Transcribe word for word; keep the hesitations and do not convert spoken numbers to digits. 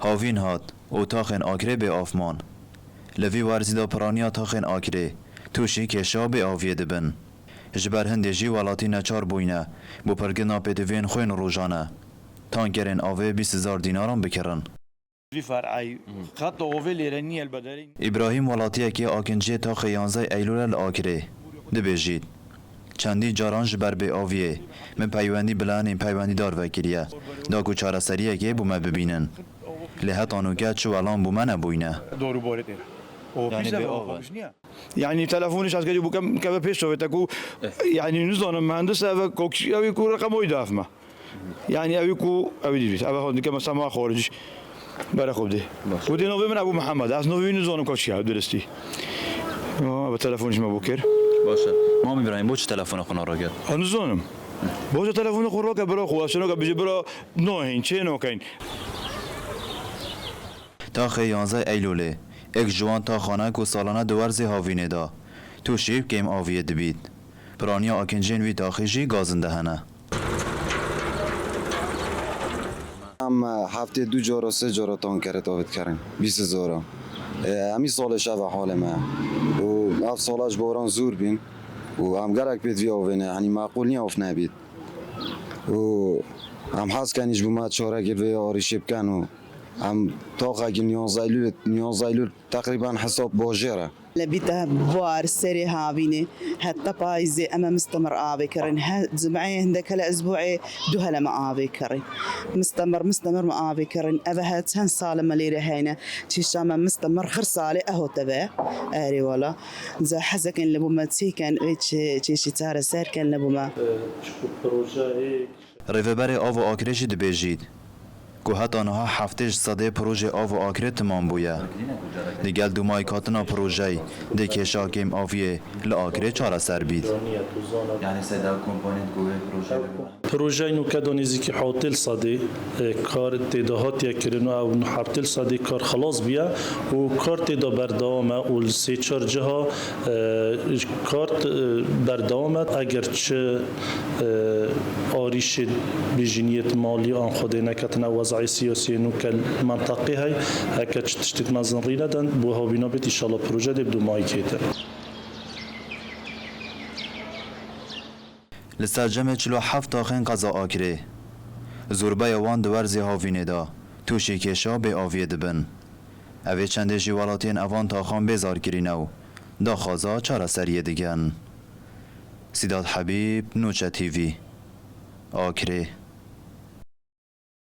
Havîn hat û taxên Akrê bê av man. Li vî werzî de piraniya taxên Akrê tûşî kêşa bêaviyê dibin. Ji ber hindê jî welatî neçar bûyne bo pirkirina pêdiviyên xwên rojane. Tankerên avê bîst hezar dînaran bikirin. Vî fer'ay, xeta ovê lêre nîye li bederî. Îbrahîm welatiyekê akinciyê taxê yanzdeh Eylûlê li Akrê. Dibêjît, çendî caran ji ber bêaviyê min peywendî bi layenên peywendîdar vekiriye, da ku çareseriyekê bo me bibînin. Lê heta nûke çi welam bo me nebûyne. Doğru bu arada. O Yani pis de bêav e. Olmuş niye? Yani telefonî şaskecî bû kem keve pêş sovete ku, yani nizanim mühendis eve kokçi ew ku reqemoyî dafme. Yani ew ku ew dî eve hon dike mesela ma xoricî. Bere xwe bidê. Baş. Ku dê novê min Ebu Muhammed. Ez novê wî nizanim ka çi ye, duristî. Ya, eve telefonî ji me bû kir. Baş e. Mam Îbrahîm, bo çi telefona xwe narakir? Ez nizanim. Bo çi telefona xwe rake bira xwe, ez çênoke bijî bira nahên, çê nakeyn. Taxê yanzdeh Eylûlê, êk ji wan taxan e ku salane di werzê havînê de tûşî kêmaviyê dibît. Piraniya akincên vî taxî jî gazinde hene. Em heftê du cara, sê cara tankerê tavê dikerin. Bîst hezar e. E, em î salê şeve halê me. Û ev sala ji boran zûr bîn. Û em gelek pê divî avê ne, henî meqûl niye av nebît. Û em hez kenî ji bo me çarekê vê arîşê bikin û em taxekî niyazdehlû, niyazdehlû teqrîben hesab bajêr e. Lebîte buar serê havînê, heta payîzê em e mistemir avê kirin. He, cimeyê hindek hele ezbûê du hele me avê kirin. Mistemir, mistemir me avê kirin. Eve he çend sal me lêre heyne. Çîşa me mistemir xir salê eho teve. Erê wala. Ze hezekên li bo me çêken, wê çi-, çêşî çareser ken li bo me. Çiku projeyê Rêveberê Ava Akrê jî dibêjît ku heta niha heftê ji sedê projê Ava Akrê timam bûye. Digel dûmayî hatina projeyê dê kêşa kêmaviyê li Akrê çareser bît. Yani seda komponent ku wê projeyê Projeyê nûke de nêzîkî hewtê li sedê, e, kar tê de hatiye kirin û ew hewtê li sedê kar xilas bûye û kar tê de berdewam e û li sê çar ciha, e, kar, e, berdewam e. Eger çi, e, arîşê bêjiniyêt malî an xwedê neketine wezayê siyasiyê nûke li menteqê hey, heke çi tiştêt mezin rî nedin, bo hawîna bêt, înşallah proje dê bi dûmayî kêtin. Li ser cemê çil û heft taxên qeza Akrê, zorbeya wan di werzê havînê de tûşî kêşa bêaviyê dibin. Ev ê çendê jî welatiyên evan taxan bêzar kirîne û daxwaza çareseriyê dikin. Sîdat Hebîb, Nûçe T V, Akrê.